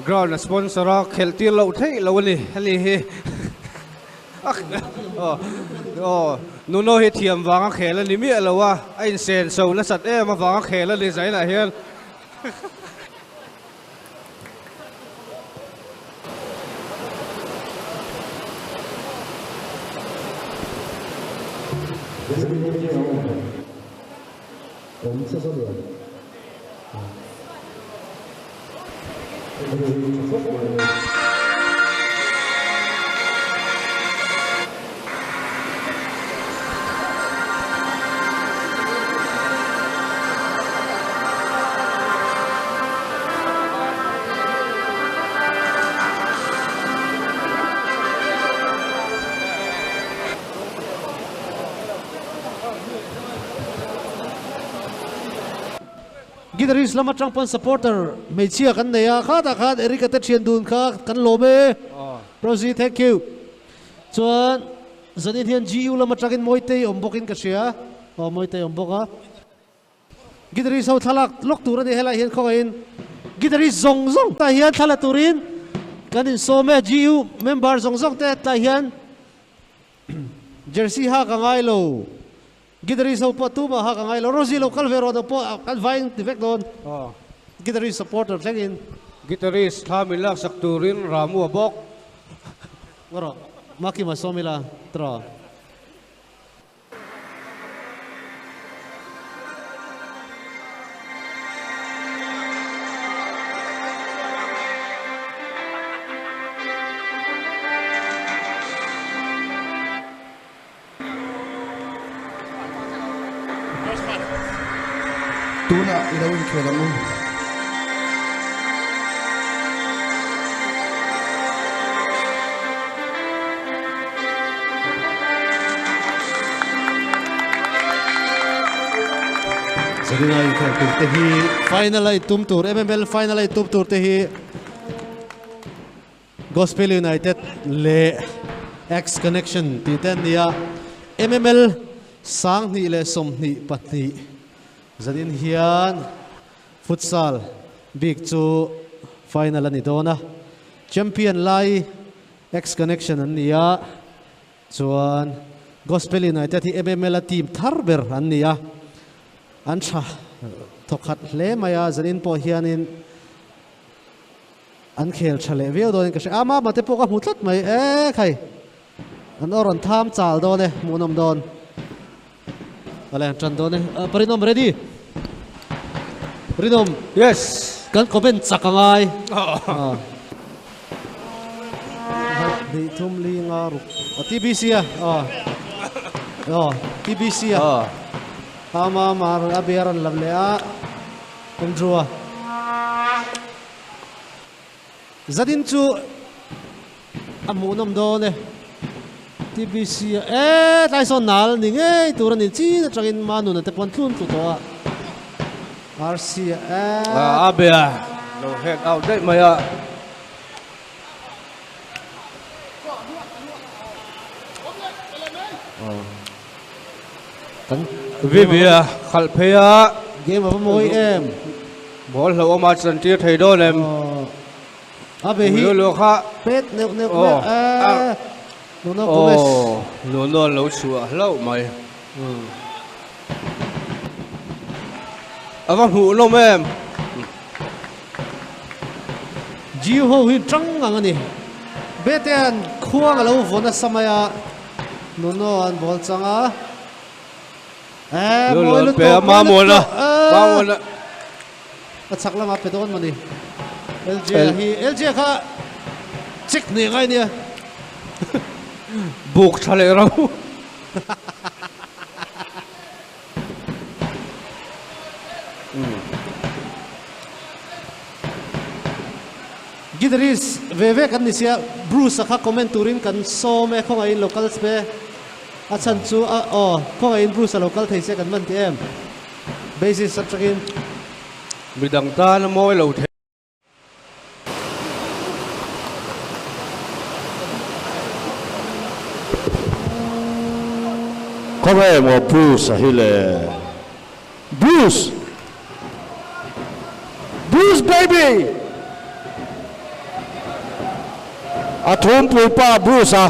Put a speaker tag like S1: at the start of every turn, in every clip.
S1: Ground a sponsor a khelh tir loh theih lo a ni hemi hi aw Nuno hi thiam vanga khel a ni miah lo a a insen so nasat em avanga khel a ni zainah hian.
S2: Guitarist lam atang pawn supporter hmeichhia kan nei a, khatah khan Eric-a te thian dun kha kan lawm e. Rosie thank you. Chuan zanin hian GU lam atangin Mawitei awm bawkin ka hria, aw Mawitei awm bawk a. Guitarist ho thlalak lawk tur a ni helai hian khawngaihin guitarist zawng zawng tah hian thla la turin kan insawm e. GU member zawng zawng te tlai hian jersey ha ka ngai lo. Guitarist ho pawh tumah ha ka ngai lo. Rosie lo kal ve rawh deuh pawh kan vaing ti vek dawn. Guitarist supporter thlengin.
S1: Guitarist thla min laksak turin Ramu a bawk.
S2: Ngaw rawh. Makima sawm ila tiraw.
S3: Tunah i lo inkhel ang u.
S2: Zarina inkhel tur te hi final a intum tur MML final a intum tur te hi Gospel United leh X Connection tih te an ni a, MML 2022 zanin hian futsal bik chu final a ni dawn a, champion lai X Connection an ni a, chuan Gospel United hi MML a team thar ber an ni a, an tha thawkhat hle mai a, zanin pawh hianin An khel tha leh viau dawn in ka hria. A mama te pawh ka hmu tlat mai e khai. An aw rawn tham chal dawn e, hmuhnawm dawn. Awle an tan dawn e. Parinawm ready? Rinawm.
S1: Yes.
S2: Kan comment chak a ngai. Hnih thum li nga ruk. TBC a. Aw TBC a. A mama a bear an lam leh a. Andrew a. Zanin chu a hmuhnawm dawn e. TBC a e tlai sawn nal ni ngei tur a ni chin atangin Manuna te pawh an tlun tlu tawh a. RC a e.
S1: A bia lo head out daih mai a.
S2: Kan
S1: Vivia khalh phei a.
S2: Game a va mawi em.
S1: Ball hlauhawm a chan tir thei dawn em.
S2: A be hi.
S1: Lulo kha.
S2: Pet neuh neuh neuh e. Nuno Gomez.
S1: Nuno an lo chhuah hlauh mai. A va hmuhnawm em.
S2: Gio ho hi tang ang a ni. Betea'n khuang a lo vaw nasa mai a. Nuno an ball chang a. Eh, mawi lutuk, mawi lutuk. Eh, a chak lamah pe dawn mawni. LJ hi, LJ kha check nih ngai nia.
S1: Buk tha leh ro.
S2: Guitarist ve ve kan ni sia, Bruce a kha comment turin kan sawm e, khawngaihin lo kal spe a chhan chu a aw khawngaihin Bruce a lo kal thei se kan man ti em bassist atangin.
S1: Midang tan a mawi lo thei.
S4: Khawnge maw Bruce a hi le? Bruce! Bruce baby! A thumpui pa Bruce a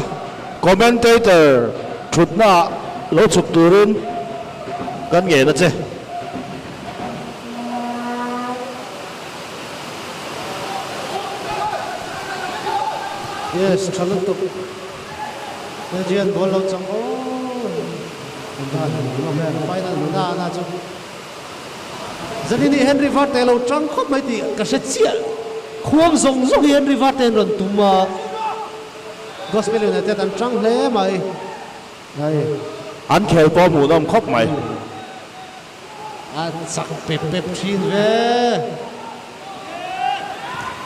S4: commentator thutna ah lo chhuk turin kan ngen a che.
S2: Yes, tha lutuk. Adrian ball lo chang aw. Final nuna na chu. Zanini Henry Varte lo tang khawp mai tih ka hre chiah. Khuam zawng zawng hi Henry Varte an rawn tum a. Gospel United an tang hle mai.
S4: An khel pawh hmuhnawm khawp mai.
S2: A chak pep pep thin ve.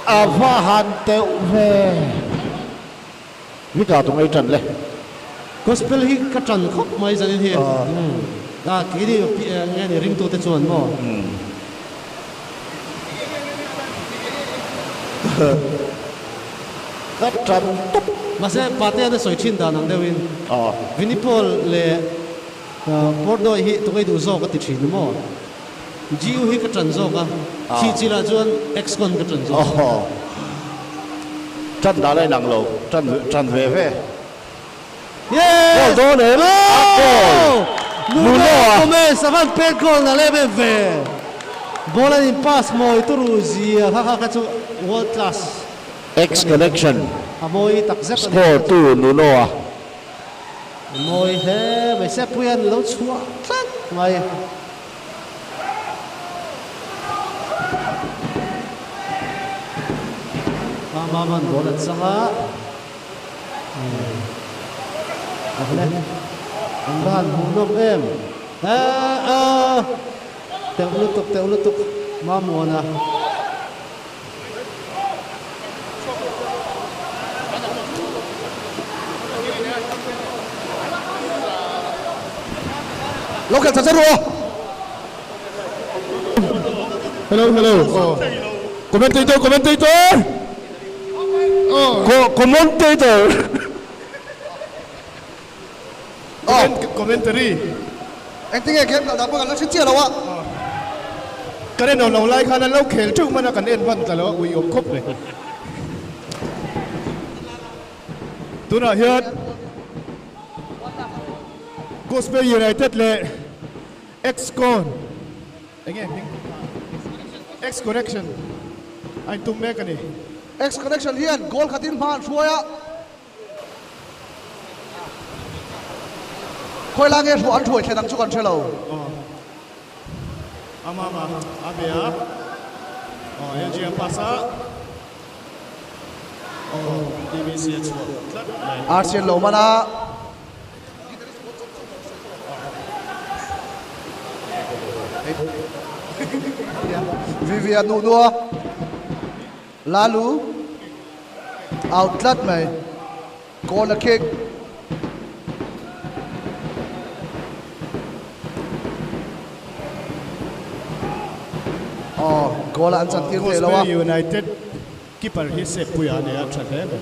S4: A va han teuh ve. Mika tung ei tan le.
S2: Gospel hi ka tan khawp mai zanin hi. A keini nge ni ringtute chuan maw.
S4: Ka tan tawp.
S2: Mahse Patea te sawi thin dan ang deuhin Vinny Paul leh Portnoy hi tunge duh zawk a ti thin maw? GU hi ka tan zawk a, thih chilah chuan Excon ka tan zawk.
S4: Aw, tan dan a inang lo, tan tan ve ve.
S2: Yes!
S4: Goal dawn em? A goal!
S2: Nuno
S4: Nuno a!
S2: Gomez a van pet goal na lem em ve! Ball an in pass mawi turu zia kha kha kha chu world class.
S4: Ex connection
S2: A mawi tak zet a ni.
S4: Score tu Nuno a.
S2: Mawi hle mai Sepuian lo chhuah tlat mai. Mamaman ball an chang a, ahle an va han hmuh nawm em. Teuh lutuk teuh lutuk Mamuana.
S3: Lo khelh tha che ru aw.
S5: Hello hello aw commentator commentator aw
S4: Co commentator
S3: Aw
S5: commentary
S3: Engtinge game kal dan pawh kan la hre chiah lo a.
S5: Kan en awm lo lai khan an lo khel teuh hman a kan en hman ta lo a ui awm khawp mai. Tunah hian Gospel United leh Excon enge hming X Connection a intum mek a ni.
S3: X Connection hian goal khatin hma an hruai a. Khawi lai nge hruah an hruai thlen ang chu kan hre lo.
S5: Ama ama a be a aw LG a pass a aw DBC a chhuah tlat mai.
S3: Arsian lo man a. Vivian nuh nuah. Lalu out tlat mai corner kick. Aw goal ah an chan tir thei lo a.
S5: Gospel United keeper hi save pui a nia tha hle mai.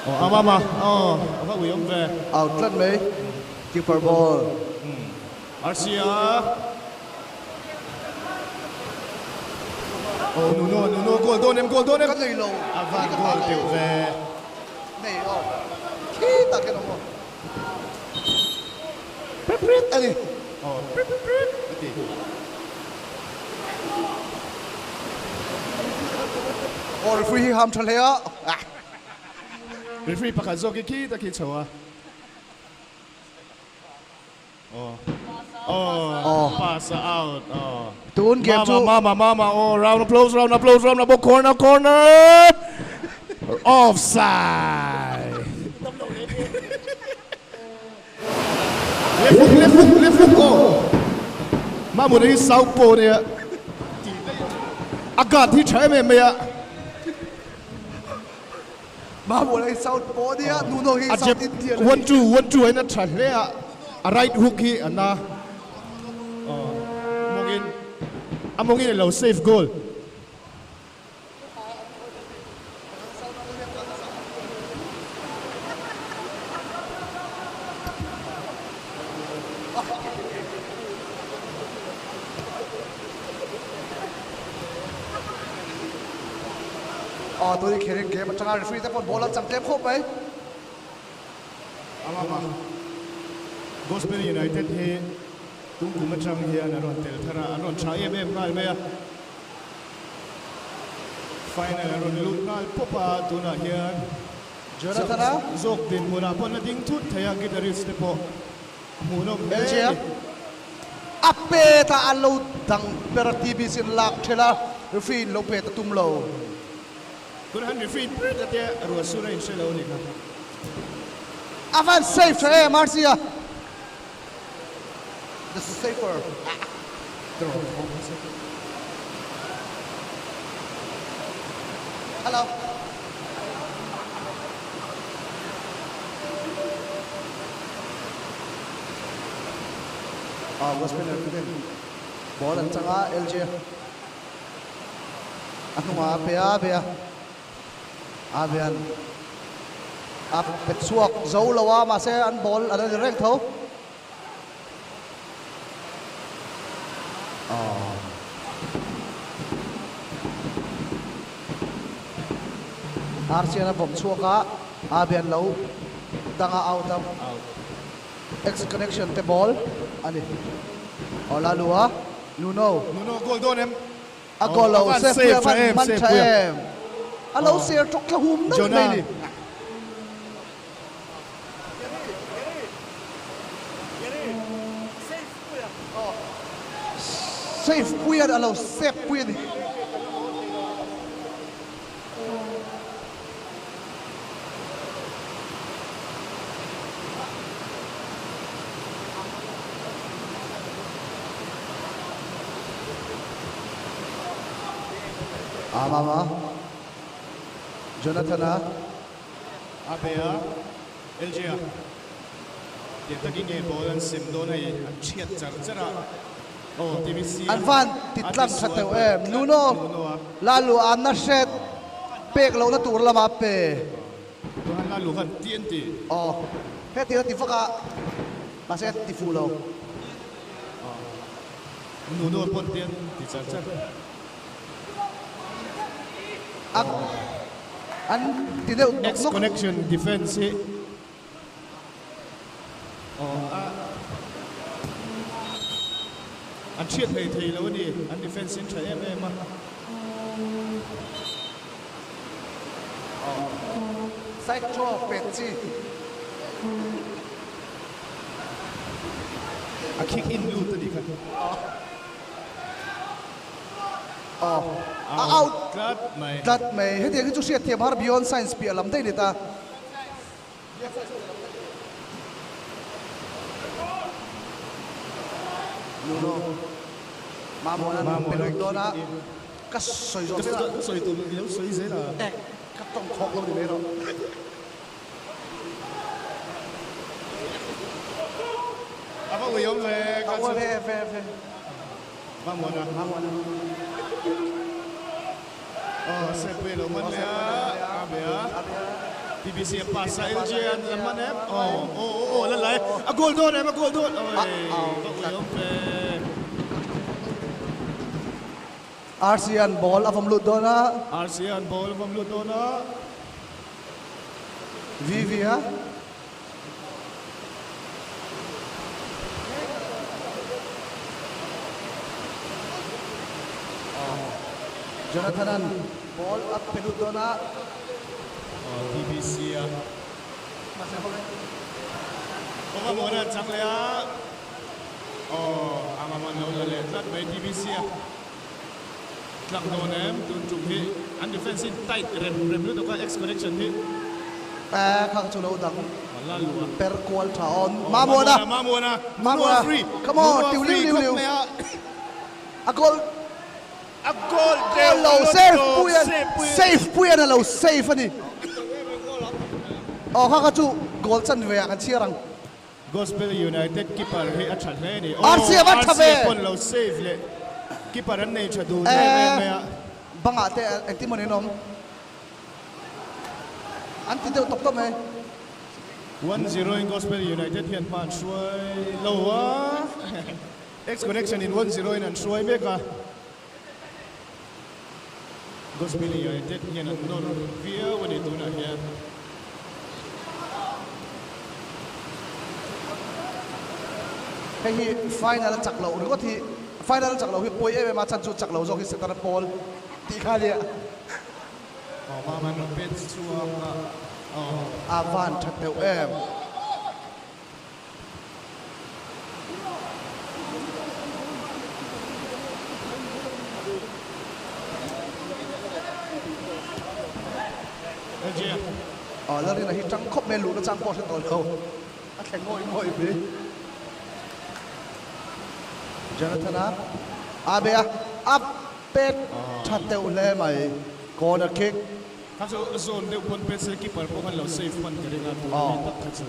S5: Aw am am a aw a va ui awm ve.
S3: Out tlat mai keeper ball.
S5: Rca. Oh Nuno Nuno goal dawn em goal dawn em
S3: Ka nei lo
S5: A van goal teuh ve.
S3: Nei lo khi tak hian awm aw. Prit prit a ni.
S5: Aw prit prit a ti.
S3: Aw referee hi ham tha hle a.
S5: Referee pakhat zawk hi khi tak hi chho a.
S3: Tun game chu
S5: Mama mama oh round applause round applause round applause corner corner offside left hook left hook left hook oh Mamuna hi southpaw nia a guard hi tha em em mai a.
S3: Mahmual hi South pawh a nia, Nuno hi South Indian a ni.
S5: One two one two a in a tha hle a, a right hook hi a na mawngin a mawngin a lo save goal.
S3: Aw tuni kherin game atanga referee te pawn ball an chang tlem khawp mai.
S5: Amama Gospel United hi tum kum atang hian an rawn tel thar a, an rawn tha em em nghal mai a. Final an rawn lut nghal pawp a, tunah hian
S3: Jonathan-a
S5: zawk dinhmunah pawh an la ding thut thei a, guitarist te pawh a hmuhnawm hle a ni.
S3: A pet a, a lo dang ber a, TBC in lak ṭhelh a, referee in lo pet a tum lo.
S5: Tunah hian referee in pret a tia, ruah sur a inhre lo a ni kha.
S3: A van safe ṭha em RC-a. The safer. Hello. Ah, Gospel ten ball an chang a, LJ a hnungah a pe a, a be a, a be an a pe chhuak zo lo a, mahse an ball a la ni reng tho. Arsian a vawm chhuak a, a bian lo dang a out a, X connection te ball a ni. Aw la lu a, Nuno.
S5: Nuno goal dawn em?
S3: A goal lo, Sefpuia a van man tha em? A lo ser tawk thla hum nalh mai ni. Safe pui a lo sep pui a ni. Amama Jonathan-a.
S5: A be a, LJ-a tiang takin nge ball an sem dawn hei an thiat char char a, aw TBC
S3: An van ti tlang tha teuh em, Nuno Lalu a na hret pek lohna tur lama pe.
S5: Tuhan Lalu khan ti an ti.
S3: Aw hetiang a ti vak a, mahse a ti fuh lo.
S5: Nuno pawn ti an ti char char.
S3: A an ti deuh nawk
S5: X
S3: nawk.
S5: Connection defense hi aw a an hriat hlei thei lo a ni, an defense in tha em em a.
S3: Aw side throw pet chi.
S5: A kick in lut a nih kha.
S3: Aw a out
S5: tlat mai.
S3: Tlat mai. Hetiang hi chu hriat thiam har beyond science piah lam daih a ni ta. Nuno Mamawna pe luih dawn a, ka sawi zawh zel a.
S5: Ka sawi tur i lo sawi zel a.
S3: Eh, ka tawng khawk lo ni mai rawh.
S5: A va uiawm ve ka chu.
S3: A ve ve ve.
S5: Mamawna.
S3: Mamawna.
S5: Aw Sepui lo man leh a, a be a. TBC a pass a, LJ an la man em? Aw aw aw la lai. A goal dawn em? A goal dawn. Oi, va uiawm ve.
S3: RC an ball a vawm lut dawn a.
S5: RC an ball a vawm lut dawn a.
S3: VV a. Jonathan an ball a pe lut dawn a.
S5: TBC a. Kawng a ball a chak leh a. Aw, a man lo la leh tlat mai TBC a. Tlak dawn em tun tum hi an defense in tight rem rem lutuk a X connection hi.
S3: Eh kha chu lo dang per kual tha awn Mamuana
S5: Mamuana
S3: Mamuana come on tiu liu liu liu a goal
S5: a goal deuh
S3: lo save puian save puian a lo save a ni aw kha kha chu goal chan ve ah kan chhiar ang.
S5: Gospel United keeper hi a tha hle a ni.
S3: RC a va tha ve!
S5: RC pawn lo save leh keeper an nei tha dun em em mai a.
S3: Bangah te engtin maw nin awm? An ti deuh tawp tawp mai.
S5: 1-0 in Gospel United hian hma an hruai lo a, X Connection in 1-0 in an hruai mek a. Gospel United hian an nawr viau a ni tunah hian.
S3: Hei hi final a chak loh ringawt hi final a chak loh hi pawi em em a chhan chu chak lo zawk hi Setana pawl tih kha nia.
S5: Aw mama an rawn pet chhuak a aw.
S3: A van tha teuh em. Aw Lalrina hi tang khawp mai a luhna chang pawh a hre tawh lo a thleng ngawih ngawih mai. Jonathan-a a bei a, a pet tha teuh hle mai corner kick.
S5: Kha chu zone deuh pawn pencil keeper pawh khan lo save hman ka ring a tun ami tak kha chu.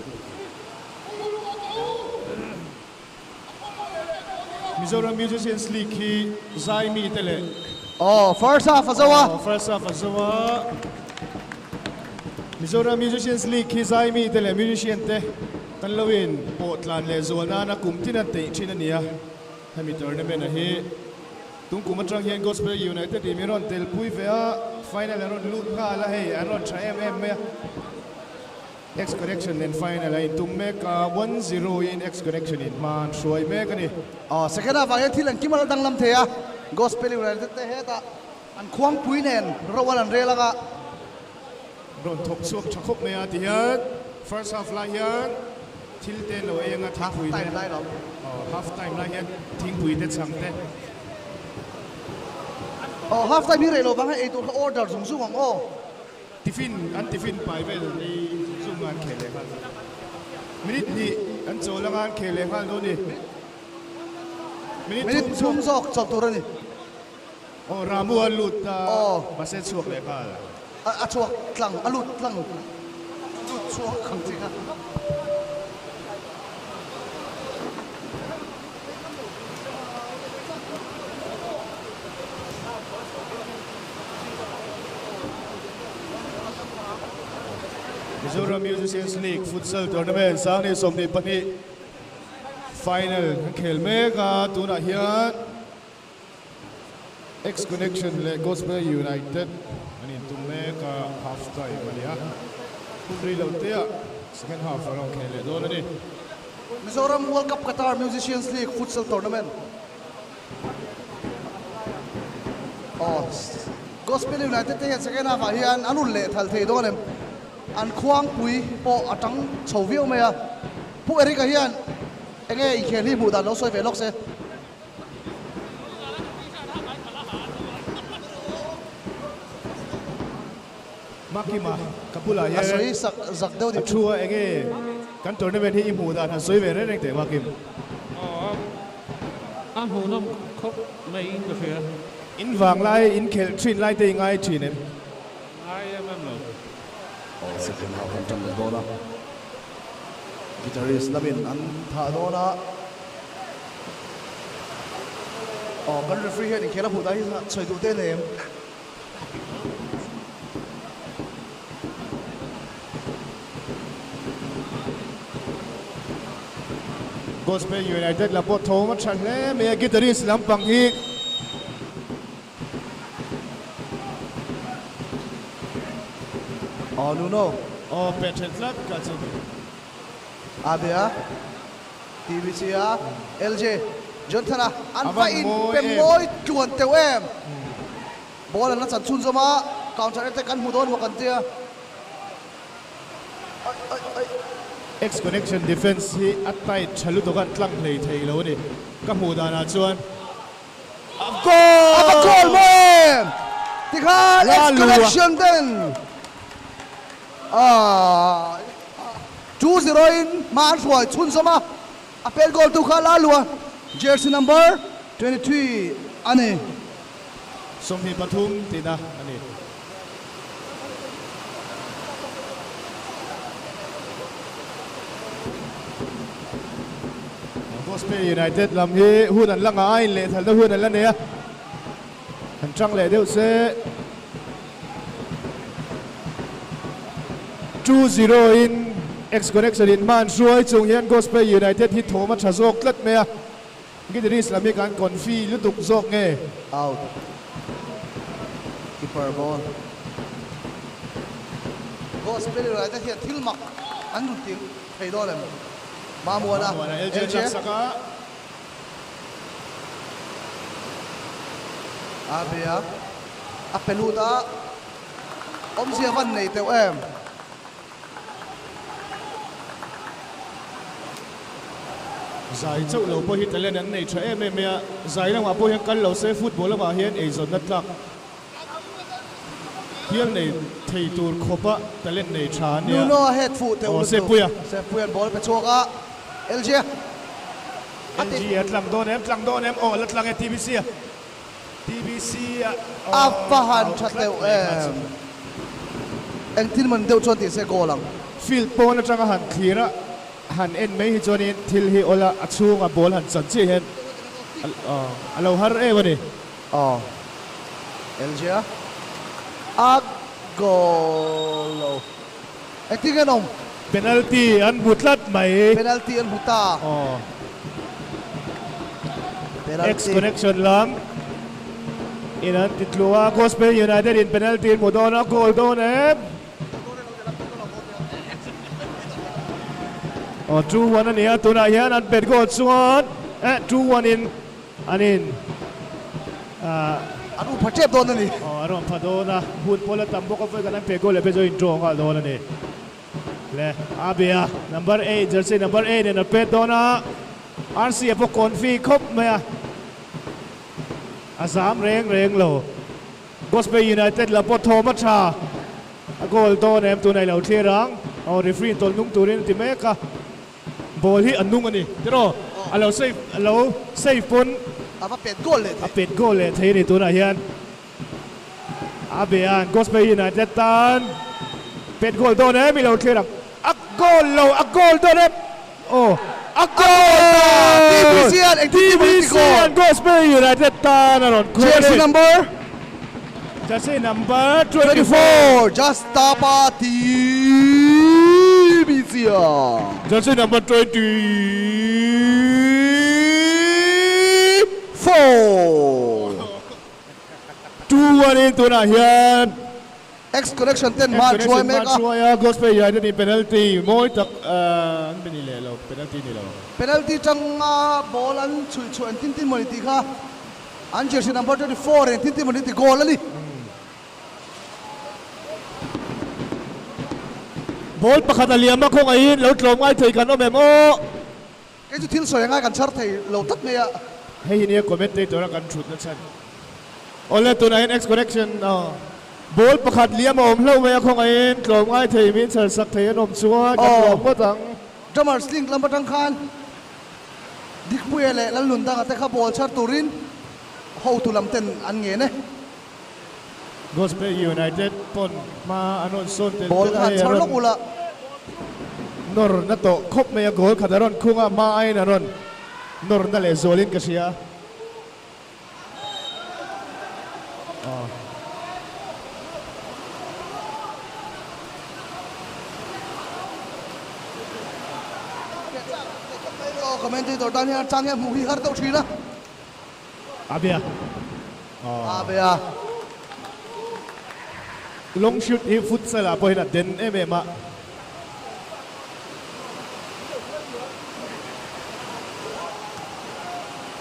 S5: Mizoram Musicians League hi zai mi te leh.
S3: Aw first half a zo a.
S5: Aw first half a zo a. Mizoram Musicians League hi zai mi te leh musician te kan lo in pawh tlan leh zual nana kum tin a teih thin a ni a. Hemi tournament a hi. Tung kum atang hian Gospel United in min rawn tel pui ve a, final an rawn lut nghal a, hei an rawn tha em em mai a. X Connection nen final a intum mek a, 1-0 in X Connection in hma an hruai mek a ni.
S3: Aw, second half ah hian thil engkim a la danglam thei a, Gospel United te hetah an khuangpui nen ro an an rel ang a.
S5: Rawn thawk chhuak tha khawp mai a ti hian first half lai hian thil te lo ei anga thingpui te aw half time lai hian thingpui te chhang te.
S3: Aw half time hi rei lo vang a ei tur kha order zung zung ang aw.
S5: Tiffin an tiffin pai vel ei zung zung a an khel leh nghal dawn. Minute hnih an chawl anga an khel leh nghal dawn ni.
S3: Minute thum zawk chawlh tur a ni.
S5: Aw Ramu a lut a, mahse chhuak leh nghal.
S3: A chhuak tlang, a lut tlang, lut chhuak ang chi kha.
S5: Mizoram Musicians League Futsal Tournament Sangni 22 final an khel mek a, tunah hian X Connection leh Gospel United an intum mek a, half time a ni a, hun rei lo te ah second half a rawn khel leh dawn a ni.
S3: Mizoram World Cup Qatar Musicians League Futsal Tournament Aw Gospel United te hian second half ah hian an rawn lehthal thei dawn em? An khuangpui pawh a tang chho viau mai a, Pu Eric-a hian enge inkhel hi hmuh dan lo sawi ve lawk se.
S5: Makima ka bulah hian
S3: A sawi sak zak deuh
S5: a thu a enge kan tournament hi i hmuh dan han sawi ve reng reng teh Makim.
S6: Aw a hmuhnawm khawp mai in ka hria.
S5: In vang lai in khelh thin lai te i ngai thin em?
S6: Ngai em em lo.
S3: Aw second half an tan leh dawn a. Guitarist lamin an thah dawn a. Aw kan referee hian inkhel a hmuh dan hi sawi duh te lem.
S5: Gospel United lam pawh thawm a tha hle mai a, guitarist lampang hi.
S3: Aw Nuno.
S5: Aw pet thet tlat ka chu.
S3: Abia. TBC a LJ Jonathan-a an va in pe mawi tluan teuh em. Ball an la chan chhunzawm a, counter attack an hmu dawn maw kan tia. Ai ai ai.
S5: X connection defense hi a tight tha lutuk a, an tlang hlei thei lo a ni ka hmuh danah chuan. A goal!
S3: A va goal maw em! Tikhan X connection ten Aaa 2-0 in hma an hruai chhunzawm a, a pen goal tu kha la luh a, jersey number 23 a ni.
S5: 23 tihna a ni. Gospel United lam hi hun an la ngah a, inlehthalna hun an la nei a, an tang leh deuh se. 2-0 in X Connection in hma an hruai chung hian Gospel United hi thawm a tha zawk tlat mai a, Guitarist lam hi kan confi lutuk zawk nge?
S3: Out. Keeper ball. Gospel United hian thil mak an rawn ti thei dawn em? Mamuana, LJ. A be a, a pe lut a, awmzia van nei teuh em?
S5: Zai chauh lo pawh hi talent an nei tha em em mai a, zai lamah pawh hian kal lo se football lamah hian eizawnna tlak hial nei thei tur khawpa talent nei tha an nia.
S3: Nuno a head fuh teuh
S5: Aw
S3: lutuk.
S5: Seppuia.
S3: Seppuia'n ball a pe chhuak a, LG a a ti.
S5: LG a tlang dawn em, tlang dawn em, aw a la tlang e TBC a. TBC a
S3: A va han tha teuh em. Engtin man deuh chuan tih se goal ang.
S5: Field pawn atanga han thlir a, han en mai hi chuanin thil hi awla a chhunga ball han chan chiah hian a lo har em a ni.
S3: Aw. Elgia a goal lo. Engtin nge an awm?
S5: Penalty an hmu tlat mai.
S3: Penalty an hmu ta.
S5: Aw.
S3: Penalty.
S5: X connection lam in an ti tlu a, Gospel United in penalty an hmu dawn a, goal dawn em? Aw 2-1 a ni a, tunah hian an pet goal chuan eh 2-1 in an in ah.
S3: An um pha tep dawn a ni.
S5: Aw an rawn pha dawn a, hun pawl a tam bawk a, vawi khat an pet goal leh phei chuan in draw nghal dawn a ni. Le Abia number 8 jersey number 8 in a pet dawn a, RC a pawh confi khawp mai a, a zam reng reng lo. Gospel United la pawh thawm a tha, a goal dawn em tunah i lo thlir ang. Aw referee in tawlh nung turin a ti mek a, ball hi a nung a ni tiraw, a lo save a lo save pawn
S3: A va pet goal leh thei.
S5: A pet goal leh thei a ni tunah hian. Abean Gospel United tan pet goal dawn em i lo thlir ang. A goal lo, a goal dawn em? Aw, a goal ta!
S3: TBC an engtin ti maw ti goal?
S5: TBC an Gospel United tan a rawn khur a ni.
S3: Jersey number?
S5: Jersey number 24.
S3: 24, Justapa TBC a.
S5: Jersey number
S3: 24.
S5: 2-1 in tunah hian
S3: X Connection ten hma an hruai mek a.
S5: Hma an hruai a, Gospel United in penalty mawi tak an pe ni leh lo, penalty ni lo.
S3: Penalty tanga ball an chhuih chhuah engtin tin mawni tih kha an jersey number 24 engtin tin mawni tih goal a ni.
S5: Ball pakhat a liam a khawngaihin lo tlawm ngai thei kan awm em aw.
S3: Kei chu thil sawi anga kan chhar thei lo tlat mai a.
S5: Hei hi nia commentator a kan thutna chhan. Awle tunah hian X connection ball pakhat liam a awm hlauh mai a khawngaihin tlawm ngai thei min chhar sak thei an awm chuan kan tlawm ngawt ang.
S3: Drummers link lam atang khan Dikpuia leh Lalnundanga te kha ball chhar turin hotu lam ten an ngen e.
S5: Gospel United pawn hma an rawn sawn tel
S3: Ball
S5: tel a
S3: kha
S5: hei a
S3: chhar
S5: rawn
S3: lawk ula.
S5: nawr na tawh khawp mai a, goal khat a rawn khung a, hma aiin a rawn nawr na leh zualin ka hria.
S3: Commentator tan hian chang hian hmuh hi har deuh thin a.
S5: A bia.
S3: A bia.
S5: Long shoot hi futsal ah pawhin a den em em a.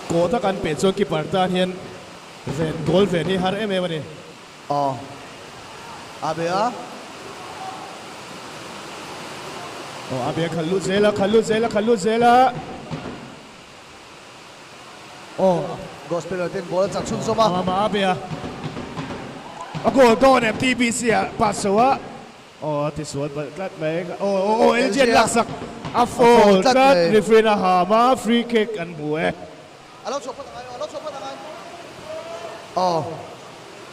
S5: Kawt a kan peh chuan keeper tan hian ven goal ven hi har em em a ni.
S3: Aw. A bia.
S5: Aw a bia khalh lut zel a, khalh lut zel a, khalh lut zel a.
S3: Aw, Gospel ten goal a chak chhunzawm a.
S5: Mama a be a, a goal dawn em TBC ah pass chho a, aw a tisual palh tlat mai, aw aw aw LG an laksak, a foul tlat, referee in a ham a, free kick an hmu e.
S3: A lo chhuah phawt angai aw, a lo chhuah phawt angai. Aw,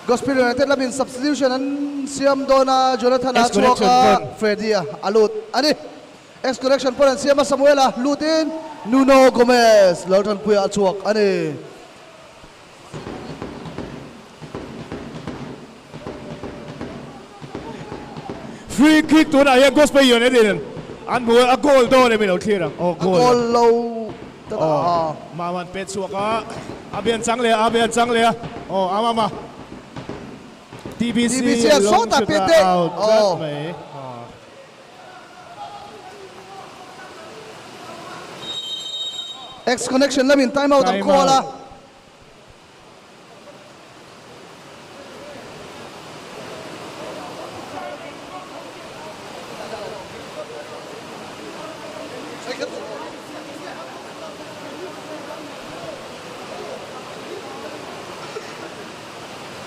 S3: Gospel United lamin substitution an siam dawn a, Jonathan a chhuak a, Freddy a a lut a ni. X-Connection pawn an siam a, Samuela lutin Nuno Gomes Laltanpuia a chhuak a ni.
S5: Free kick tunah hian Gospel United in an hmu a, a goal dawn em i lo thlir ang. Aw goal.
S3: A goal lo ta ta.
S5: Aw Mama an pet chhuak a, a bian chang leh a, a bian chang leh a, aw Amama. TBC
S3: TBC a
S5: long
S3: sawtah
S5: shot
S3: pet
S5: a
S3: daih.
S5: out tlat
S3: Aw.
S5: mai.
S3: X connection lamin time out an
S5: Time
S3: call a.
S5: out.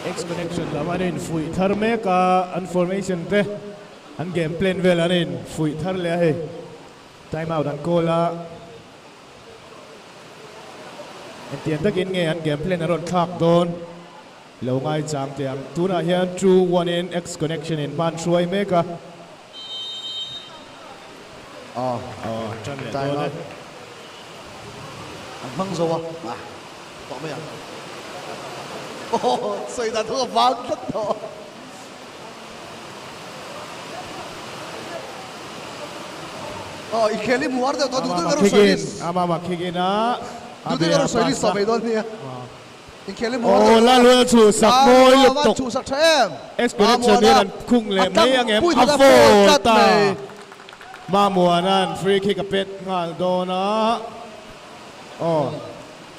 S5: X connection lam an infuih thar mek a, an formation te an game plan vel an infuih thar leh a hei. Time out an call a. Engtiang takin nge an game plan a rawn thlak dawn lo ngaichang teh ang. Tunah hian 2-1 in X connection in hman hruai mek a.
S3: Aw,
S5: Aw, an tan leh
S3: time
S5: dawn e.
S3: out. An hmang zo a, ah, tawh mai ang. Aw, sawi dan thu a vang tlat tawh. Aw, i khel i hmu har deuh tawh, duh duh ka rawn sawi list.
S5: Ama ama kick in a,
S3: Duh duh ka rawn sawi list tawh mai dawn nia. I khel i hmu har
S5: Aw,
S3: deuh tawh.
S5: Lalhuan a chhuhsak mawi
S3: Lalhuan
S5: lutuk.
S3: a chhuhsak tha em.
S5: X-Connection hian an khung leh mai ang em, a foul ta. Mamuana'n free kick a pet nghal dawn a. Aw,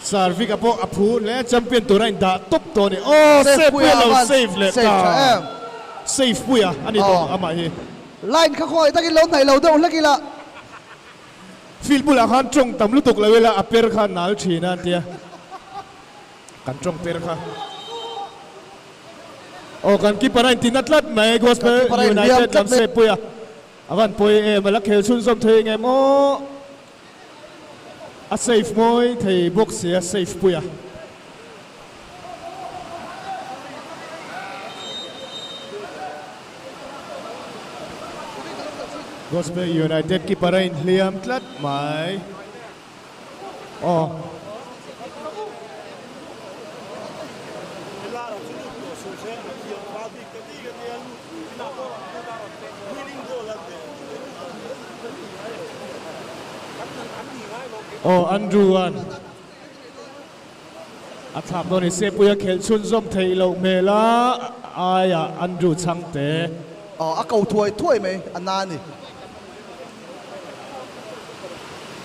S5: Sarvika pawh a phu hle, champion tura indah tawp tawh a ni. Aw,
S3: Save
S5: save
S3: puia
S5: puia lo
S3: avan
S5: save leh
S3: save
S5: ta.
S3: tha em.
S5: Save puia a ni tawh amah hi.
S3: Line kha khawi takin lo hnaih lo deuh hlek ila.
S5: Field bulah khan tawng tam lutuk lo ila a per kha nal thin a an tia. Kan tawng per kha. Aw, kan keeper a intina tlat mai Gospel
S3: Kan keeper a inhliam
S5: United
S3: tlat
S5: lam
S3: mai.
S5: save puia. A van pawi em, a la khel chhunzawm thei ngem aw. A safe mawi thei bawk sia safe pui a. Gospel United keeper a inhliam tlat mai. Aw. Aw Andrew an a thlak dawn i Sepuia khelh chhunzawm theih loh hmel a aiah Andrew chhangte.
S3: Aw a ko thuai thuai mai a na a ni.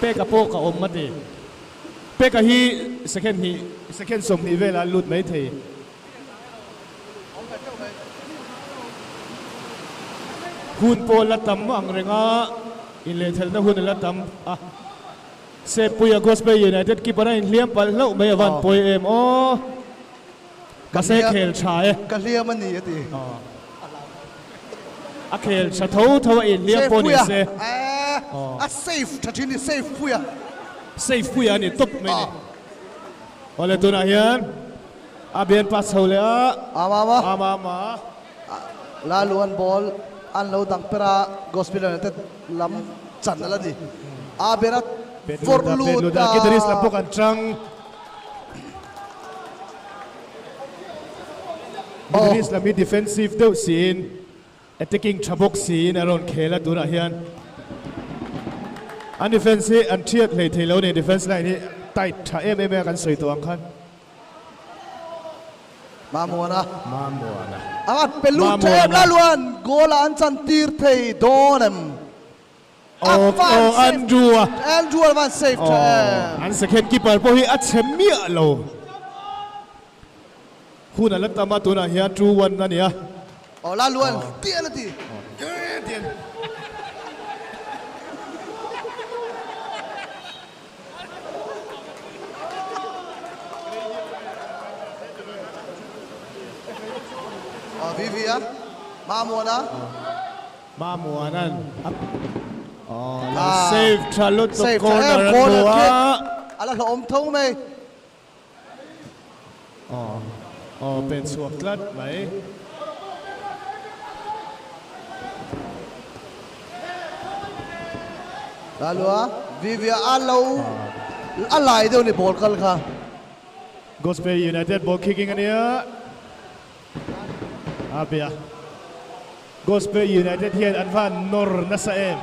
S5: Peka pawh ka awm a ti. Peka hi second hnih second 20 velah a lut mai thei. Hun pawh la tam ang reng a, inlehthelhna hun a la tam a. Sepuia Gospel United keeper a inhliam palh hlauh mai a van pawi em aw. Mahse khel tha e.
S3: Ka hliam a ni a ti.
S5: A khel tha tho tho a inhliam pawh ni se.
S3: A safe tha thin ni safe puia.
S5: Safe puia a ni tawp mai ni. Awle tunah hian A bian pa chho leh a.
S3: Ama ama.
S5: Ama ama.
S3: Lalu an ball an lo dang per a, Gospel United lam chan a la ni. A ber a vawrh lut a.
S5: Guitarist lam pawh kan chang. Guitarist lam hi defensive deuh siin attacking tha bawk siin a rawn khel a tunah hian an defense hi an thiat hlei thei lo a ni. Defense line hi tight tha em em a kan sawi tawh ang khan.
S3: Mamuana.
S5: Mamuana.
S3: A pe lut tha em Laluan goal ah an chan tir thei dawn em?
S5: Oh, oh, Andrew a.
S3: Andrew a van save tha em.
S5: An second keeper pawh hi a chhe miah lo. Hun a la tam a tunah hian 2-1 a ni a.
S3: Oh, Laluan tian a ti.
S5: Tian.
S3: Aw Vivi a Mamuana.
S5: Mamuana'n a aw lo save tha lutuk corner an hmu a.
S3: A la hlawhawm tho mai.
S5: Aw aw pen chhuak tlat mai.
S3: Lalua Vivia a lo a lai deuh ni ball kal kha.
S5: Gospel United ball kicking a nia. A bia. Gospel United hian an van nawr nasa em.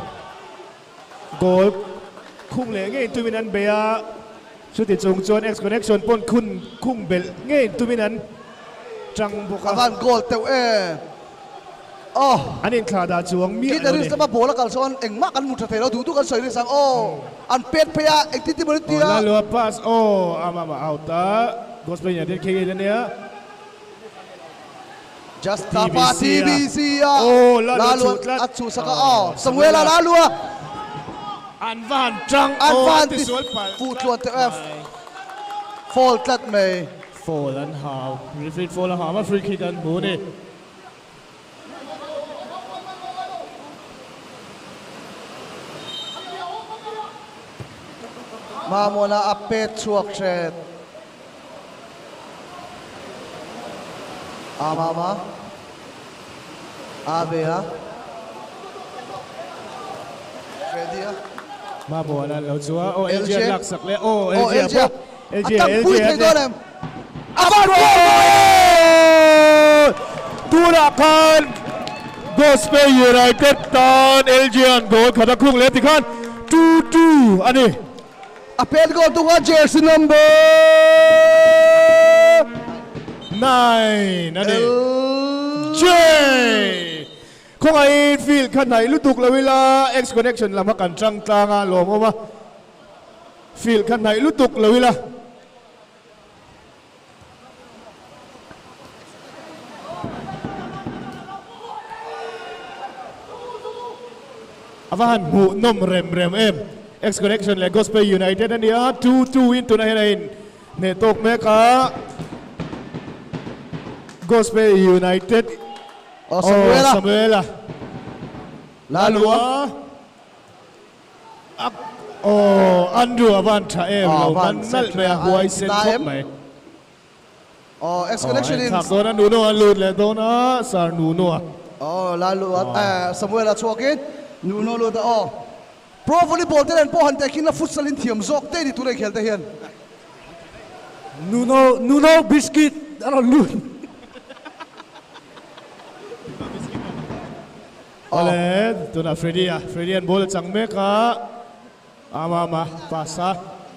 S5: Goal khung leh ngei tumin an bei a, chuti chung chuan X Connection pawn khun khung belh ngei tumin an Tang bawk a.
S3: A van goal teuh e. Aw.
S5: An inthlah dah chuang miah lo ni.
S3: Guitarist lama ball a kal chuan engmah kan hmu tha thei lo, duh duh kan sawi rih sang aw. An pet phei a, engtin tin maw an ti a.
S5: Aw Lalua pass aw a mama out a, Gospel United khe ngei la nia.
S3: Just tapa TBC a.
S5: Aw Lalua
S3: Lalua
S5: chhuh tlat.
S3: A chhuhsak a aw. Samuela Lalua.
S5: An va han tang
S3: An
S5: aw
S3: va
S5: an
S3: han
S5: ti
S3: ti
S5: sual palh
S3: fuh
S5: tlat
S3: tluan teuh e.
S5: mai.
S3: Foul tlat mai.
S5: Foul an hau, referee foul a hau a, free kick an hmu a ni.
S3: Mamawna a pet chhuak hret. A mama a ve a Freddy a.
S5: Mamawna an lo chu a, aw LG an laksak leh, aw
S3: LG
S5: LG a bawk.
S3: A tangpui thei dawn em? A van goal!
S5: Tunah khan Gospel United tan LG an goal khat a khung leh tikhan 2-2 a ni.
S3: A pen goal tunga jersey number
S5: 9 a ni. J Khawngaihin field kha hnaih lutuk lo ila X connection lam a kan tang tlang a lawmawm a. Field kha hnaih lutuk lo ila. A va han hmuh nawm rem rem em. X Connection leh Gospel United a nia, 2-2 in tunah hian a in hneh tawk mek a. Gospel United
S3: Oh Samuela.
S5: Oh Samuela.
S3: Lalua.
S5: Aw Andrew a van tha em lo man nalh mai a huai sen khawp mai.
S3: Aw ex connection in.
S5: Thlak dawn a Nuno a lut leh dawn a Sir Nuno a.
S3: Aw Lalu a Samuel a chhuak in Nuno lut a aw. Pro volleyball te nen pawh han tehkhin la futsal in thiam zawk te ni tuna inkhel te hian.
S1: Nuno Nuno biscuit a rawn lut.
S5: Awle, tunah Freddy a, Freddy an ball a chang mek a, a Mama pass a,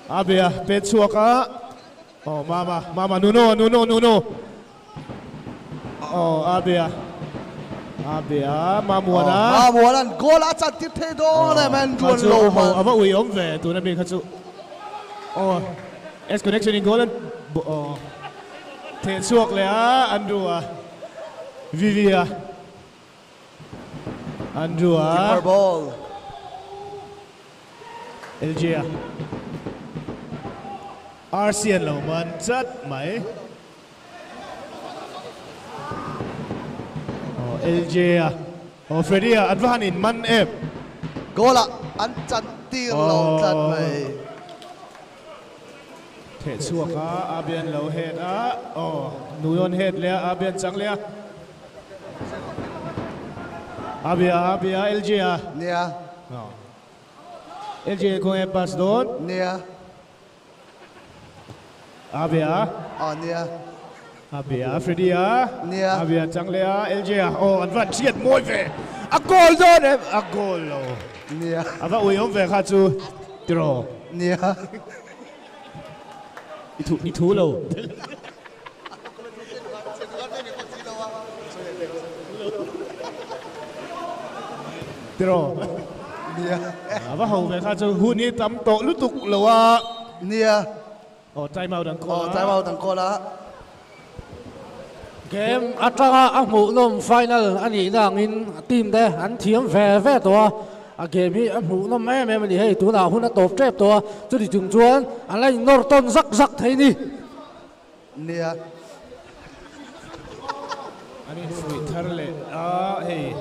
S5: a be a, pet chhuak a, aw Mama, Mama Nuno, Nuno, Nuno, aw a be a, a be a, Mamuana.
S3: Mamuana'n goal a chan tir thei dawn em en ruan lo man.
S5: A va ui awm ve tuna mi kha chu, aw S connection in goal an aw theh chhuak leh a, Andrew a, Vivi a. Andrew a.
S3: Keeper ball.
S5: LJ a. RC an lo man chat mai. Oh, LJ a. Oh, Freddy a. An va han in man em.
S3: Goal a an chan tir lo tlat mai.
S5: Theh chhuak a, Abian lo head a. Oh, Nuyon head leh a, Abian chang leh a. Abia Abia LJ a.
S3: Nia.
S5: LJ kawng e pass dawn.
S3: Nia.
S5: Abia.
S3: Aw nia.
S5: Abia Freddy a.
S3: Nia.
S5: Abia chang leh a LJ a. Aw an van chhiat mawi ve. A goal dawn em? A goal lo.
S3: Nia.
S5: A va ui awm ve kha chu tiraw.
S3: Nia.
S5: I thu i thu lo. Tiraw?
S3: Nia.
S5: A va ho ve kha chu hun hi tam tawh lutuk lo a.
S3: Nia.
S5: Aw time out an call a.
S3: Aw time out an call a.
S6: Game atanga a hmuhnawm final a nihna angin team te an thiam ve ve tawh a. A game hi a hmuhnawm em em a ni hei tunah hun a tawp tep tawh a chuti chung chuan an la innawr tawn zak zak thei ni.
S3: Nia.
S5: An infuih thar leh a hei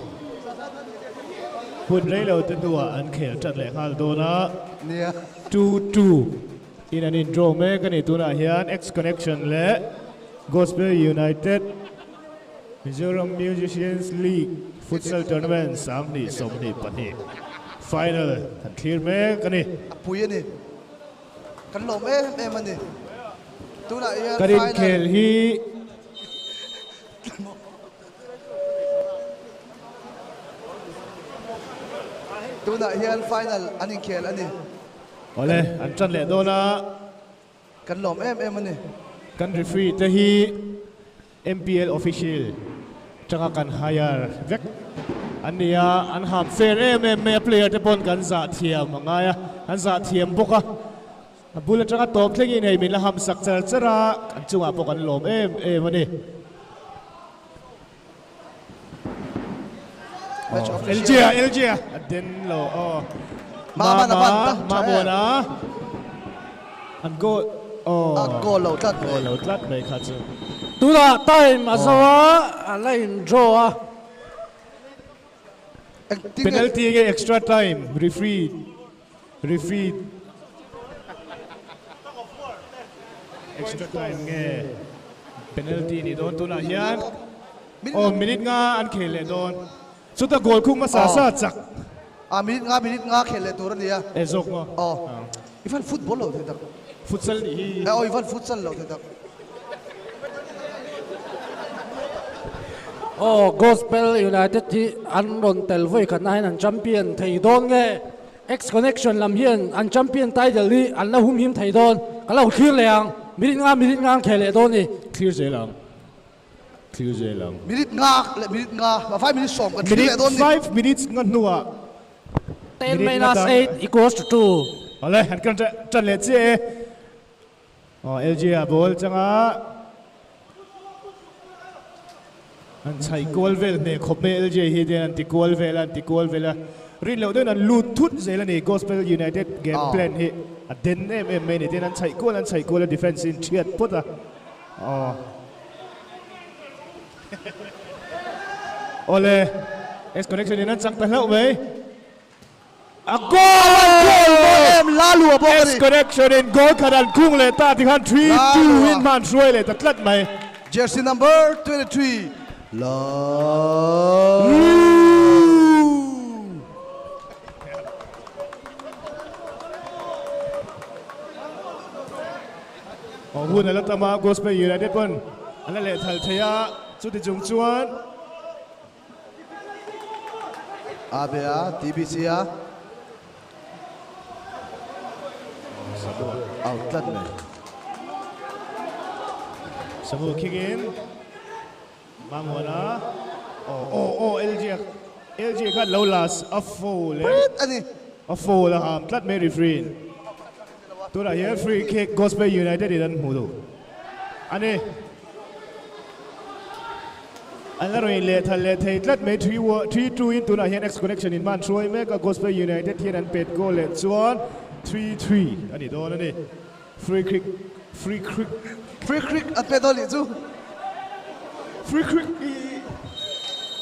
S5: hun rei lo te hnuah an khel ṭan leh nghal dawn a.
S3: Nia.
S5: 2-2 in an in draw mek a ni tunah hian X Connection leh Gospel United Mizoram Musicians League Futsal Tournament 2022 final kan thlir mek a ni.
S3: A pui a ni. Kan lawm em em a ni. Tunah hian
S5: Kan
S3: final.
S5: inkhel hi
S3: Tunah hian final an inkhel a ni.
S5: Awle, an tan leh dawn a.
S3: Kan lawm em em a ni.
S5: Kan referee te hi. MPL official tanga kan hire vek an ni a, an ham fair em em mai a, player te pawn kan zah thiam a ngai a, an zah thiam bawk a, a bul atanga tawp thlengin hei min la ham sak char char a, kan chungah pawh kan lawm em em a ni. LJ a LJ a a den lo aw
S3: Mama
S5: Mamuana an goal aw
S3: a goal lo tlat
S5: goal lo tlat mai kha chu
S6: tunah time a zo a a la in draw a
S5: penalty nge extra time referee referee extra time nge penalty ni dawn tunah hian aw minute nga an khel leh dawn chuta goal khung hmasa sa chak
S3: a minute nga minute nga khel leh tur a nia
S5: e zawk maw
S3: aw i van football lo thei tak
S5: futsal nih hi
S3: aw i van futsal lo thei tak
S6: aw gospel united hi an rawn tel vawi khatna hian an champion thei dawn nge X Connection lam hian an champion title hi an la humhim thei dawn. Ka lo thlir leh ang. Minute nga minute nga an khel leh dawn ni.
S5: Thlir zel ang. Thlir zel ang.
S3: Minute nga leh minute nga, a 5 minutes sawm kan thlir leh dawn ni.
S5: Minute 5 minutes nga hnuah
S6: 10 minus 8 equals to 2.
S5: Awle, han kan tan leh chiah e. Aw LG a ball changa an chhai kual vel hneh khawp mai LG hi ten an ti kual vel a an ti kual vel a rin loh deuhin an lut thut zel a ni Gospel United game plan hi a den em em mai a ni tin an chhaih kual an chhaih kual a defense in thiat phawt a aw awle X connection in an chak ta hlauh mai. A goal!
S3: Goal mawi em Lalu a bawk a ni.
S5: S connection in goal khat an khung leh ta tikhan 3-2 in hman hruai leh ta tlat mai.
S3: Jersey number 23 Lalu.
S5: Aw hun a la tam a, Gospel United pawn an la lehthal thei a, chuti chung chuan.
S3: A be a, TBC a out tlat mai.
S5: Samu khingin Manguana aw aw aw LG LG khan lo las a foul e.
S3: Prit a ni.
S5: A foul a ham tlat mai referee in. Tunah hian free kick Gospel United in an hmu duh a ni. An la rawn inlehthal leh thei tlat mai 3-2 in tunah hian X Connection in hman hruai mek a, Gospel United hian an pet goal leh chuan 3-3 a ni dawn a ni. Free kick free kick
S3: Free kick an pet dawn nih chu.
S5: Free kick i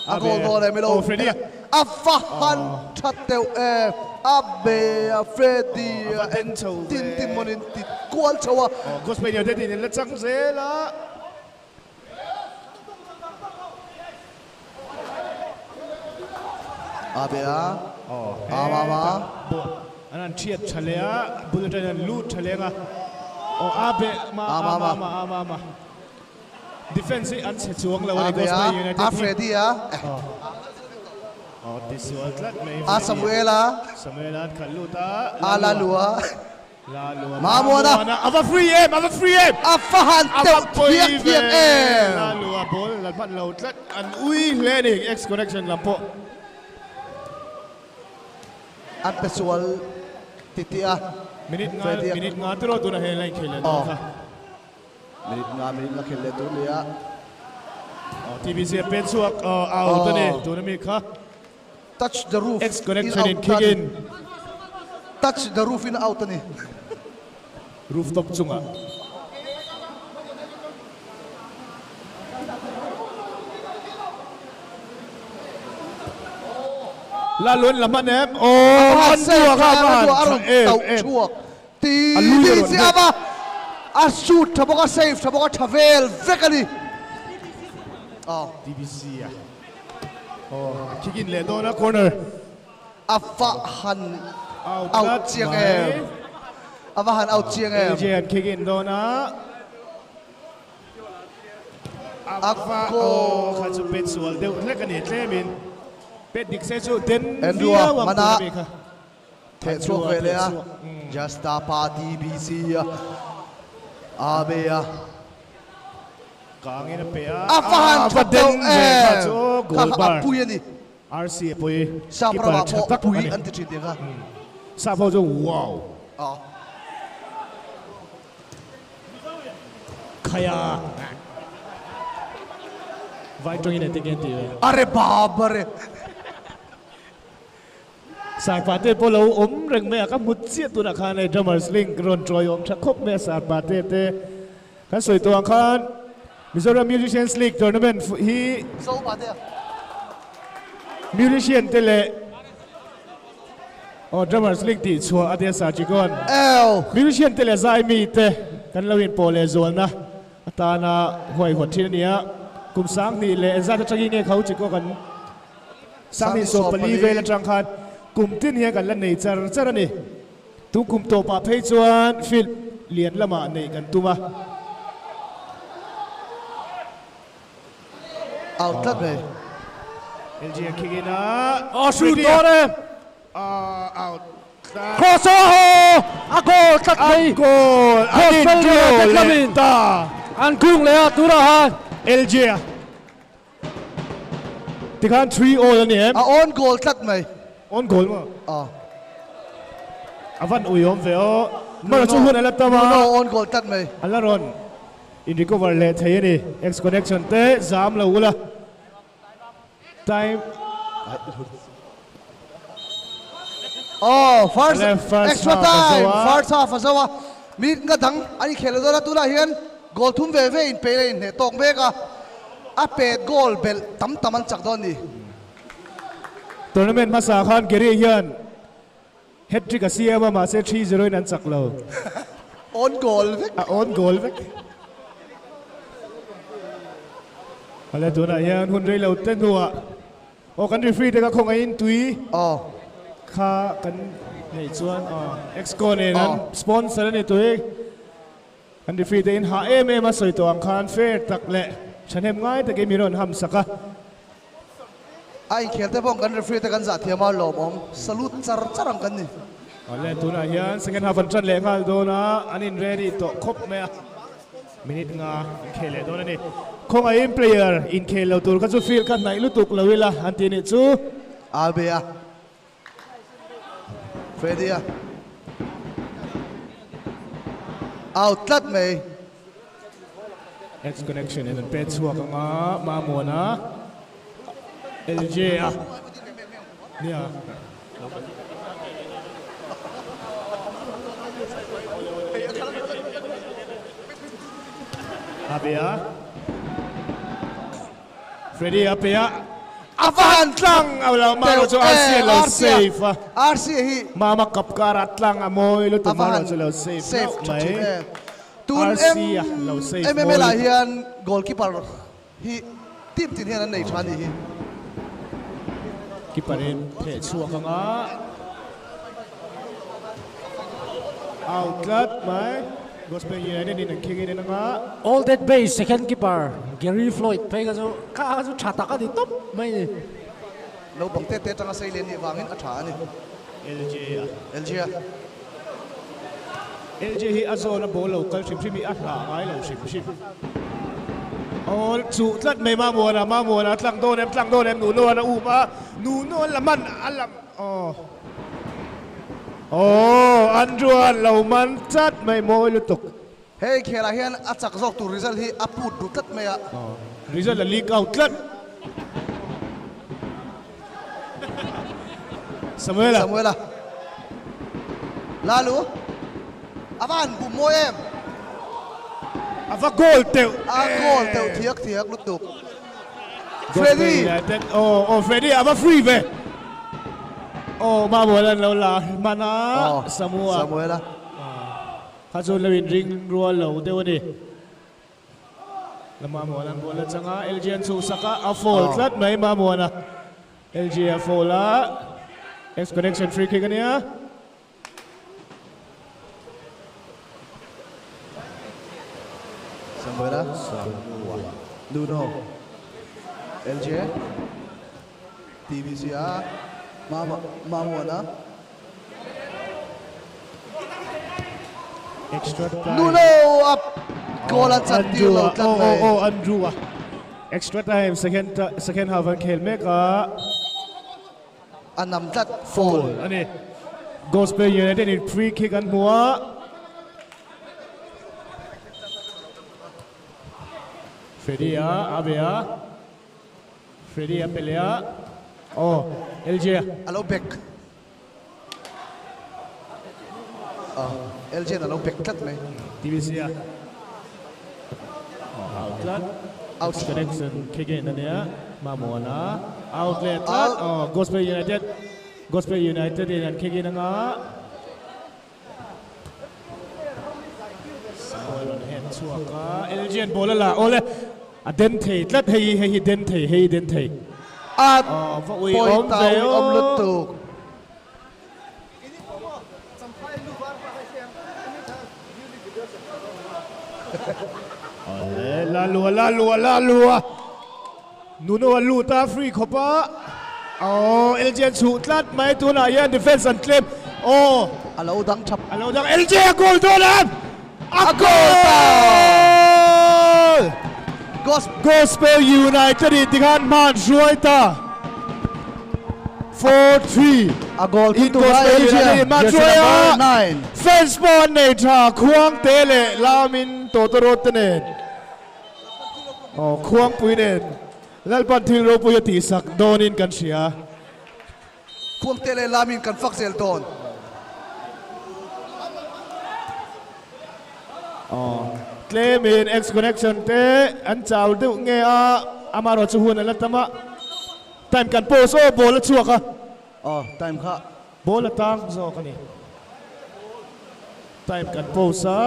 S3: A goal dawn e milo.
S5: Oh Freddy a.
S3: A va han that deuh e. A be a Freddy a
S5: en
S3: tin tin mawnin ti kual chho a.
S5: Oh Gospel United in la chang zel a.
S3: A be a. A ma ma.
S5: An an thiat tha leh a, bul atangin an lut tha leng a. Oh a be ma a ma ma a ma ma. Defense hi an chhe chuang lo a ni Gospel United hi.
S3: A Freddy a.
S5: Oh tisual tlat mai.
S3: A Samuel a.
S5: Samuel a an khalh lut a.
S3: A Lalua.
S5: Lalua
S3: Mamuana.
S5: A va free em a va free em.
S3: A va han deuh thiak thiak em.
S5: Lalua ball la hman lo tlat an ui hle a ni X connection lam pawh.
S3: An pe sual titih a.
S5: Minute nga minute nga tiraw tuna he line khel leh dawn kha.
S3: Minute nga minute nga khel leh tur nia.
S5: TBC a pen chhuak out a ni tuna mi kha.
S3: Touch the roof
S5: X connection in kick in.
S3: Touch the roof in out a ni.
S5: Rooftop chungah. La lun la hman em aw an duak a van tha em em.
S3: Ti ti chi ava a shoot tha bawk a save tha bawk a tha vel vek a ni.
S5: Aw TBC a aw kick in leh dawn a corner.
S3: A va han out chiang em. A va han out chiang em.
S5: LJ an kick in dawn a. A va aw kha chu pet sual deuh hlek a ni tlemin pet dik se chu den viau ang tur a mi kha.
S3: Theh chhuak ve leh a, Justa pa TBC a, Abe a.
S5: Kangin a pe a.
S3: A va han
S5: A va
S3: that deuh
S5: den ve kha
S3: em.
S5: chu aw
S3: Kha
S5: goal
S3: kha a
S5: bar.
S3: pui a ni.
S5: RC a pui.
S3: Sap
S5: Keeper
S3: ramah
S5: tha
S3: pawh
S5: tak a
S3: pui
S5: ni.
S3: an ti thin tih kha.
S5: Sap ho chu wow.
S3: Aw.
S5: Khaia. Vai tawngin engtin nge an tih ve?
S3: Are baap are.
S5: Sarpa te pawh lo awm reng mai a, ka hmu chiah tunah khan hei drummers link rawn tawi awm tha khawp mai a Sarpa te te kan sawi tawh ang khan Mizoram Musicians League tournament hi musician te leh aw drummers link tih chhuah a tia Sarchikawn musician te leh zai mi te kan lo inpawh leh zualna atana huaihawt thin a ni a, kum 2000 leh engzat atangin nge kho Chikaw kan 2014 vel atang khan kum tin hian kan la nei char char a ni. Tun kum tawpah phei chuan field lian lamah neih kan tum a.
S3: Out tlat mai.
S5: LG a khing in a.
S6: A shoot dawn e.
S5: Out tlat.
S6: Cross a haw! A goal tlat mai.
S5: A goal! An in draw leh ta.
S6: An khung leh a tunah han.
S5: LG a. Tikhan 3 all a ni em?
S3: A own goal tlat mai.
S5: Own goal maw?
S3: Aw.
S5: A van uiawm ve aw. Mara chu hun a la tam a.
S3: Nuno own goal tlat mai.
S5: A la rawn in recover leh thei a ni. Ex connection te zam lo ula. Time.
S3: Aw, first extra time, first half a zo a. Mi nga dang an inkhel lo dawn a, tunah hian goal thum ve ve inpeih a inhneh tawk mek a, a pet goal belh tam tam an chak dawn a ni.
S5: Tournament hmasa khan Gary hian hat-trick a siam a, mahse 3-0 in an chak lo.
S3: Own goal vek.
S5: A own goal vek. Awle tunah hian hun rei lo te hnuah Aw kan referee te kha khawngaihin tui kha kan neih chuan aw Exco nen an sponsor a ni tui kan referee te in hah em em a sawi tawh ang khan fair tak leh thahnem ngai takin min rawn ham sak a.
S3: A inkhel te pawh kan referee te kan zah thiam a lawmawm salute char char ang kan ni.
S5: Awle tunah hian second half an tan leh nghal dawn a an in ready tawh khawp mai a. Minute nga inkhel leh dawn a ni. Khawngaihin player inkhel lo tur kha chu field kha hnaih lutuk lo ila an ti nih chu.
S3: Albea Freddy-a out tlat mai.
S5: X connection in an pet chhuak anga Mamuana LJ-a nia. A pe a, Freddy a pe a, a va han tlang a lo mah chu RC a lo save a,
S3: RC hi
S5: Mama kap kar a tlang a mawi lutuk mah chu lo save hlauh mai,
S3: RC a lo save mawi lutuk. MML ah hian goalkeeper Hi team tin hian an nei tha ni hi.
S5: Keeper in theh chhuak anga out tlat mai Gospel United in an khing in anga.
S6: All Dead Base second keeper Gary Floyd phei kha chu kha kha chu tha tak a ni tawp mai ni.
S3: Naupang te te atanga sei lian nih vangin a tha a ni.
S5: LJ a.
S3: LJ a.
S5: LJ hi a zawn a ball lo kal hrim hrim hi a hlah ngai lo hrim hrim. Aw chuh tlat mai Mamuana, Mamuana a tlang dawn em, tlang dawn em, Nunoan a um a, Nunoan la man a lam aw. Aw Andrew-a'n lo man tlat mai mawi lutuk.
S3: Hei khelah hian a chak zawk tur result hi a put duh tlat mai a.
S5: Result a leak out tlat. Samuela.
S3: Samuela. Lalu. A va han bum mawi em.
S5: A va goal teuh.
S3: A goal teuh thiak thiak lutuk. Freddy.
S5: Oh, oh Freddy a va free ve. Oh, Mamuela an lo la hman a. Samua.
S3: Samuela.
S5: Kha chu lo in ring rual lo deuh a ni. La Mamuana an bual atang a, LG an chhuhsak a, a foul tlat mai Mamuana. LG a foul a, X connection free kick a nia.
S3: Samuela, Nuno, LJ, TBC a, Mamuana.
S5: Extra time.
S3: Nuno a Goal an chan tir lo tlat mai.
S5: Aw aw Andrew a. Extra time second second half an khel mek a.
S3: A nam tlat foul.
S5: A ni. Gospel United in free kick an hmu a. Freddy a a be a. Freddy a pe leh a. Aw LJ a.
S3: A lo back. LJ a lo back tlat mai.
S5: TBC a. Out tlat.
S3: Out.
S5: Connection kick in a nia. Mamawna out leh tlat. Aw Gospel United. Gospel United in an kick in anga. Samuel rawn hen chhuak a, LG an ball a la awle a den thei tlat hei hi hei hi den thei hei den thei
S3: A
S5: aw va ui awm
S3: pawita
S5: ve
S3: ui awm
S5: aw.
S3: lutuk.
S5: Awle Lalua Lalua Lalua Nuno a lut a free khawp a Aw LJ an chhuh tlat mai tunah hian defense an tlem aw
S3: A lo dang thap.
S5: A lo dang LJ a goal dawn a a
S3: goal ta!
S5: Goal! Gospel United in tikhan hman hruai ta 4-3
S3: A goal
S5: in
S3: tu tura
S5: Gospel
S3: LJ
S5: United in hman
S3: jersey
S5: hruai
S3: number
S5: a
S3: 9.
S5: fans pawh an nei tha khuang te leh lamin tawtawrawt te nen Aw Khuangpui nen Lalpan thil ropui a tihsak dawnin kan hria.
S3: Khuangte leh lamin kan fak zel dawn.
S5: Aw tlemin X connection te an chau deuh nge a, amaherawh chu hun a la tam a, time kan pause aw ball a chhuak a.
S3: Aw time kha.
S5: Ball a tang zawk a ni. Time kan pause a.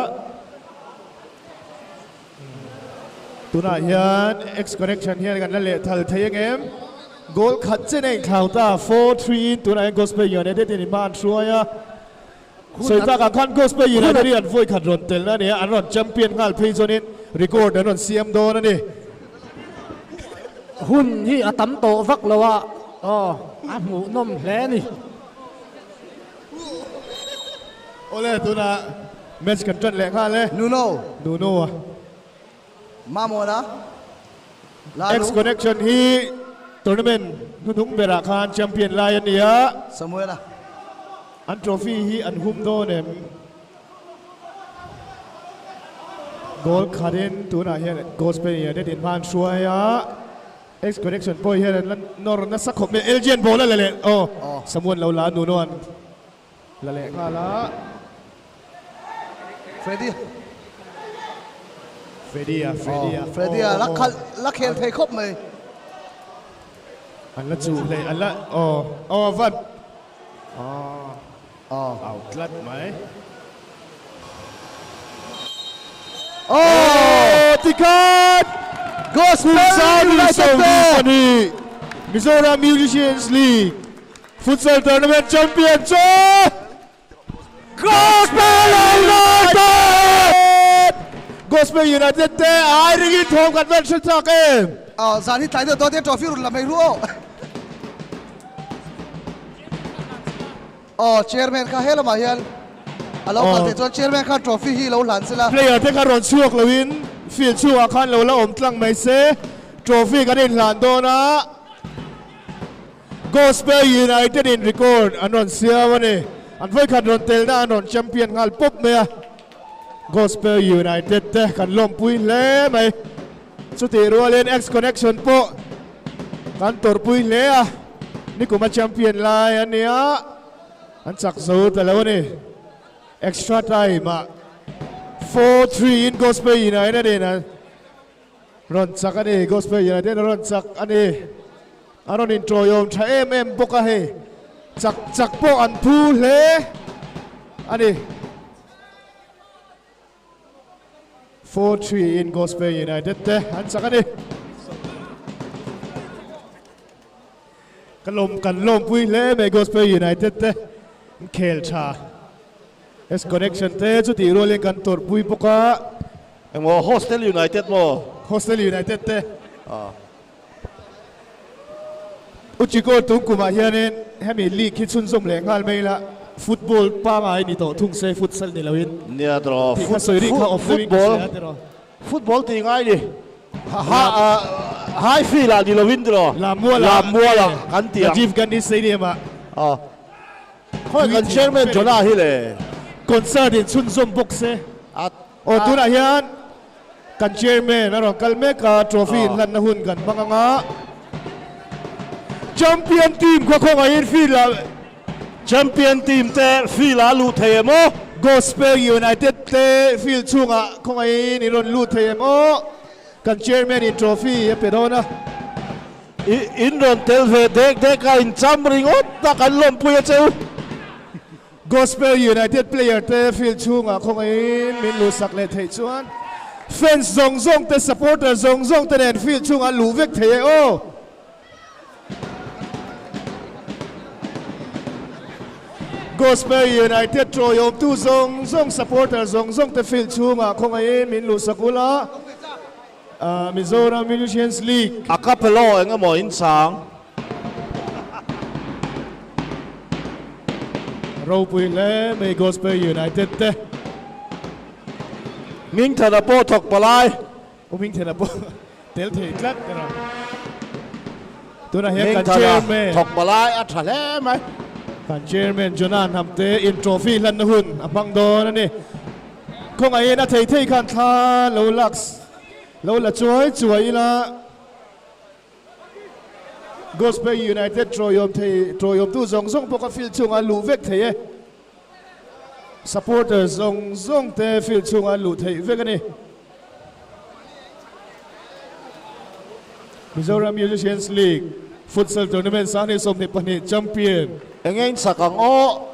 S5: Tunah hian X connection hian kan la leh thal thei ang em? Goal khat chen a inthlau ta, 4-3 in tunah hian Gospel United in hma an hruai a. Sawi takah khan Gospel United hi an vawi khat rawn telna a ni a, an rawn champion nghal phei chuanin record an rawn siam dawn a ni.
S6: Hun hi a tam tawh vak lo a, aw a hmuhnawm hle a ni.
S5: Awle tunah match kan tan leh nghal e.
S3: Nuno.
S5: Nuno a.
S3: Mamawna. Lalu.
S5: X Connection hi tournament hnuhnung berah khan champion lai a ni a.
S3: Samuela.
S5: An trophy hi an hum dawn em? Goal khatin tunah hian Gospel United in hma an hruai a. X Connection pawh hian an la nawr nasa khawp mai. LG an ball a la leh aw Samuel lo la Nuno an la leh nghal a.
S3: Freddy.
S5: Freddy a Freddy a.
S3: Freddy a la khalh la khel thei khawp mai.
S5: An la chuh hlei an la aw aw van aw out tlat mai. Aw tikhan
S3: Gospel United te
S5: Mizoram Musicians League Futsal Tournament Champion chu Gospel United! Gospel United te ai ringin thawm kan van hre chak em?
S3: Aw zan hi tlai deuh dawn te trophy run la mai ru aw. Aw chairman kha helamah hian a lo kal theih chuan chairman khan trophy hi lo hlan sela.
S5: Player te kha rawn chhuak loin field chhungah khan lo la awm tlang mai se trophy kan inhlan dawn a. Gospel United in record an rawn siam a ni. An vawikhat rawn telna an rawn champion nghal pawp mai a. Gospel United te kan lawmpui hle mai. Chutih rualin X Connection pawh kan tawrhpui hle a. Nikuma champion lai a nia, an chak zo ta lo a ni. Extra time ah 4-3 in Gospel United in an Rawn chak a ni, Gospel United a rawn chak a ni. A rawn inṭawiawm ṭha em em bawk a hei. Chak chak pawh an phu hle a ni. 4-3 in Gospel United te an chak a ni. Ka lawm kan lawmpui hle mai Gospel United te an khel ṭha. S Connection te chutih rualin kan tawrhpui bawk a.
S4: Engmaw Hostel United maw?
S5: Hostel United te. U Chiko tun kumah hianin hemi league hi chhunzawm leh nghal mai ila football pangai ni tawh thung se futsal ni loin.
S4: Nia tiraw
S5: Tih kha sawi rik kha awm deuhin ka hria tiraw.
S4: Football tih ngai ni. High field ah ni lovin tiraw? Lammual ah kan ti ang.
S5: Rajiv Gandhi Stadium ah.
S4: Khawi kan chairman Jonah hi le.
S5: Concert in chhunzawm bawk se. Aw tunah hian kan chairman a rawn kal mek a, trophy inhlanna hun kan hmang ang a. Champion team khaw khawngaihin field ah.
S4: Champion team te field ah luh thei em aw?
S5: Gospel United te field chhungah khawngaihin in rawn lut thei em aw? Kan chairman in trophy a pe dawn a.
S4: I in rawn tel ve dek dek a, in cham ringawt a kan lawmpui a che u.
S5: Gospel United player te field chhungah khawngaihin min luhsak leh theih chuan fans zawng zawng te supporter zawng zawng te nen field chhungah luh vek thei e aw. Gospel United ṭawiawmtu zawng zawng supporter zawng zawng te field chhungah khawngaihin min luhsak ula Mizoram Musicians League.
S4: A capello eng emaw in chang.
S5: Ropui hle mai Gospel United te.
S4: Hmingthana pawh thawk palai.
S5: U Hmingthana pawh tel thei tlat ka ram. Tunah hian kan chairman.
S4: Thawk palai a tha hle mai.
S5: Kan chairman Jonah Hnamte in trophy hlanna hun a hmang dawn a ni. Khawngaihin a thei thei khan thla lo lak lo la chuai chuai ila. Gospel United ṭawiawm thei ṭawiawmtu zawng zawng pawh ka field chhungah an luh vek thei e. Supporters zawng zawng te field chhungah an luh theih vek a ni. Mizoram Musicians League Futsal Tournament 2022 champion.
S4: Enge in sak ang aw?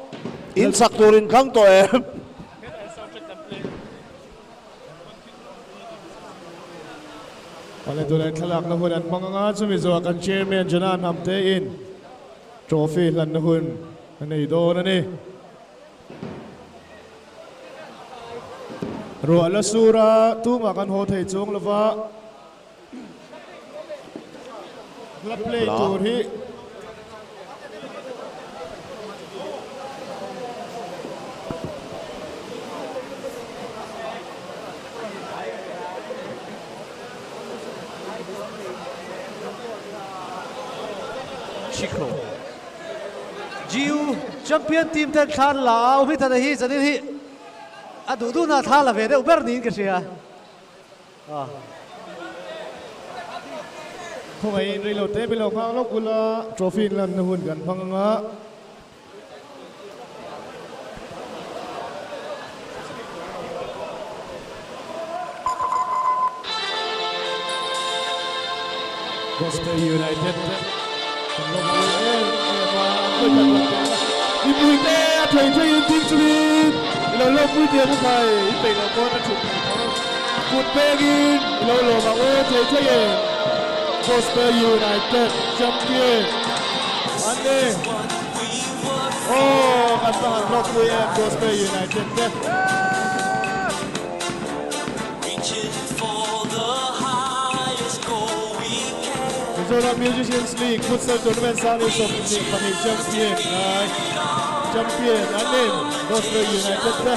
S4: In sak tur in thlang tawh em?
S5: Awle tunah thlalakna hun an hmang anga chumi zawhah kan Chairman Jonah Hnamte in trophy hlanna hun a nei dawn a ni. Ruah la sur a tumah kan haw thei chuang lova hla play tur hi
S1: Chico GU
S2: Champion team ten thla an la a, Umithana hi zanin hi a duh duhna thla la ve deuh ber niin ka hria.
S5: Khawngaihin reilo te milo nghak lawk ula trophy in lanna hun kan hmang anga. Gospel United te kan lawmpui em em a, an khawih tak lam teh a. Mipui te a thei thei in ding chungin i lo lawmpui tih ang u khai, i peih loh pawn a thut thei tho. Kut pengin i lo lawm ang u thei thei em. Gospel United champion an ni. Aw kan va han lawmpui em Gospel United te. Mizoram Musicians League Futsal Tournament 2022 champion lai champion an ni Gospel United te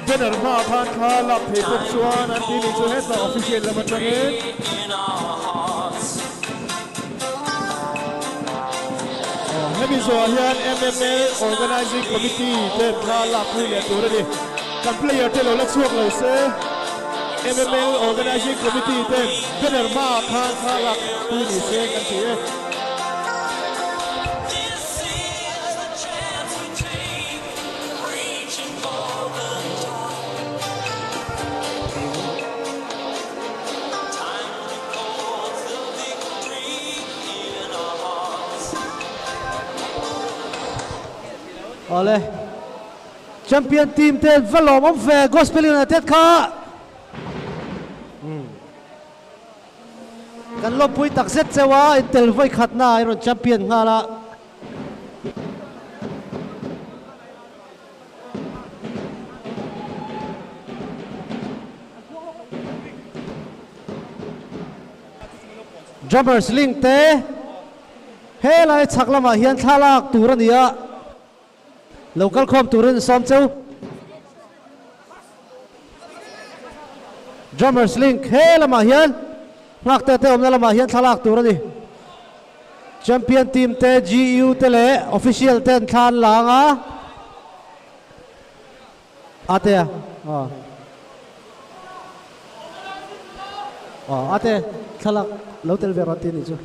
S5: banner hmaah khan thla lak thei bawk chuan an ti nih chu hetah official lam atangin Hemi zawhah hian MMA Organising Committee ten thla lak pui leh tur a ni. Kan player te lo la chhuak lo se, MML Organising Committee ten banner hmaah khan thla lak pui ni se kan ti e.
S2: Awle champion team te va lawm awm ve Gospel United kha kan lawmpui tak zet cheu a intel vawi khatna a rawn champion nghal a. Drummers link te helai chhak lamah hian thla lak tur a ni a, lo kal khawm turin sawm cheu. Drummers Link he lamah hian nghakte te awmna lamah hian thlalak tur a ni. Champion team te, GU te leh official ten thla an la ang a. Ate a aw. Aw ate thlalak lo tel ve rawh ti anih chu.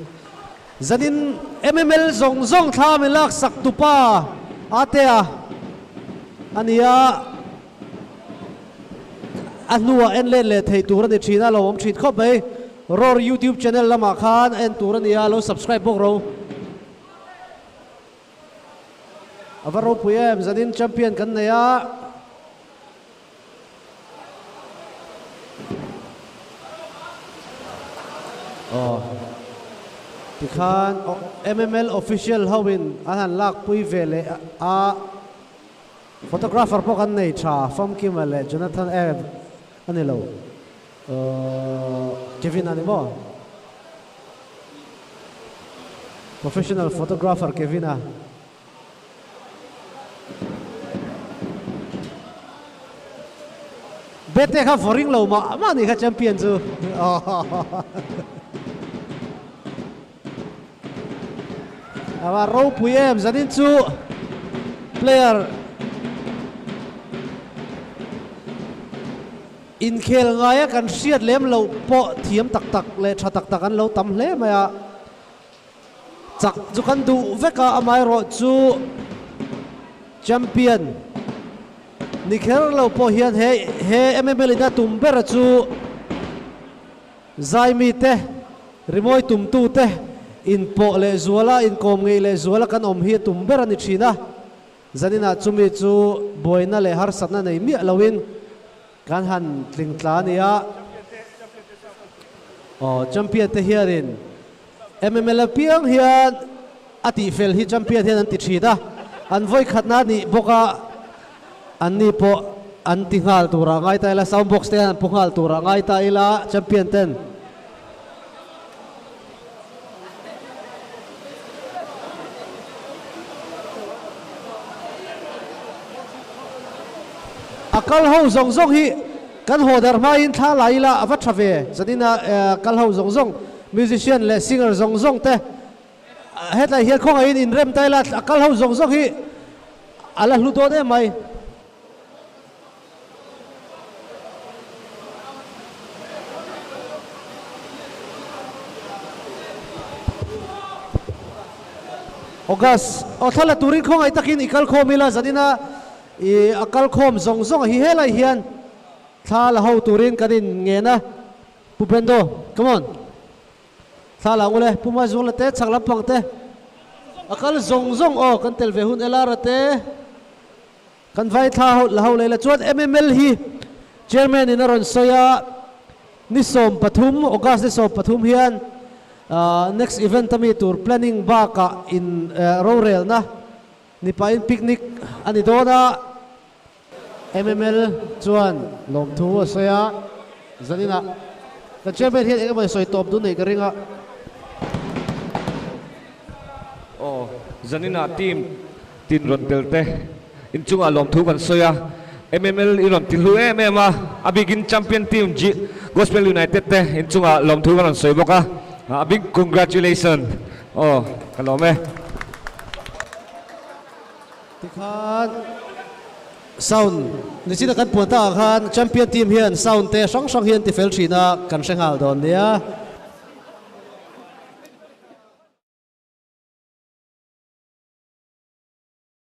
S2: Zanin MML zawng zawng thla min lak sak tupa ate a ania a hnuah en let leh theih tur a ni thin a lo awm thin khawp mai. Roar YouTube channel lamah khan en tur a nia lo subscribe bawk ro. A va ropui em, zanin champion kan nei a. Aw tikhan MML official ho in an han lakpui ve leh a, photographer pawh kan nei tha, Famkima leh Jonathan eh a ni lo, Kevin a ni maw? Professional photographer Kevin a. Bete kha vaw ring lo mah mah nih kha champion chu. Awa ropui em zanin chu player Inkhel ngaia kan hriat lem loh pawh thiam tak tak leh tha tak tak an lo tam hle mai a, chak chu kan duh vek a, amaherawh chu champion ni kher lo pawh hian he he MML in a tum bera chu Zaimi te, rimawi tumtu te inpawh leh zuala inkawm ngeih leh zuala kan awm hi a tum ber a ni thin a. Zaninah chumi chu buaina leh harsatna nei miah loin kan han tling tla a ni a. Aw, champion te hianin MML apiang hian a tihfel hi champion hian an ti thin a, an vawikhatna a nih bawk a, anni pawh an ti nghal turah ngai ta ila, sound box te hian an pu nghal turah ngai ta ila champion ten. A kal ho zawng zawng hi kan haw darh hmain thla la ila a va tha ve. Zanina kal ho zawng zawng musician leh singer zawng zawng te hetlai hian khawngaihin inrem ta ila a kal ho zawng zawng hi a la hlu dawn em mai. August, Aw thla la turin khawngaih takin i kal khawm ila zanina i a kal khawm zawng zawng a hi helai hian thla la ho turin kan in ngen a, Pu Bendo, come on, thla la ang ule, Pu Mazuala te, chhak lampang te, a kal zawng zawng aw kan tel ve hun Elara te. Kan vai thla ho la ho leh la chuan MML hi Chairman in a rawn sawi a, ni 13, August ni 13 hian next event a mi tur planning bakah in rorelna ni pahin picnic a ni dawn a. MML chuan lawmthu a sawi a, zaninah kan Chairman hian eng emaw sawi tawp dun neih ka ring a.
S7: Aw, zaninah team Tin rawn tel te inchungah lawmthu kan sawi a, MML i rawn ti hlu em em a, a bikin champion team G Gospel United te inchungah lawmthu kan rawn sawi bawk a, a big congratulation aw ka lawm e.
S2: Tikhan sound nichina kan puan takah khan champion team hian sound te hrang hrang hi an ti fel thin a, kan hre nghal dawn nia.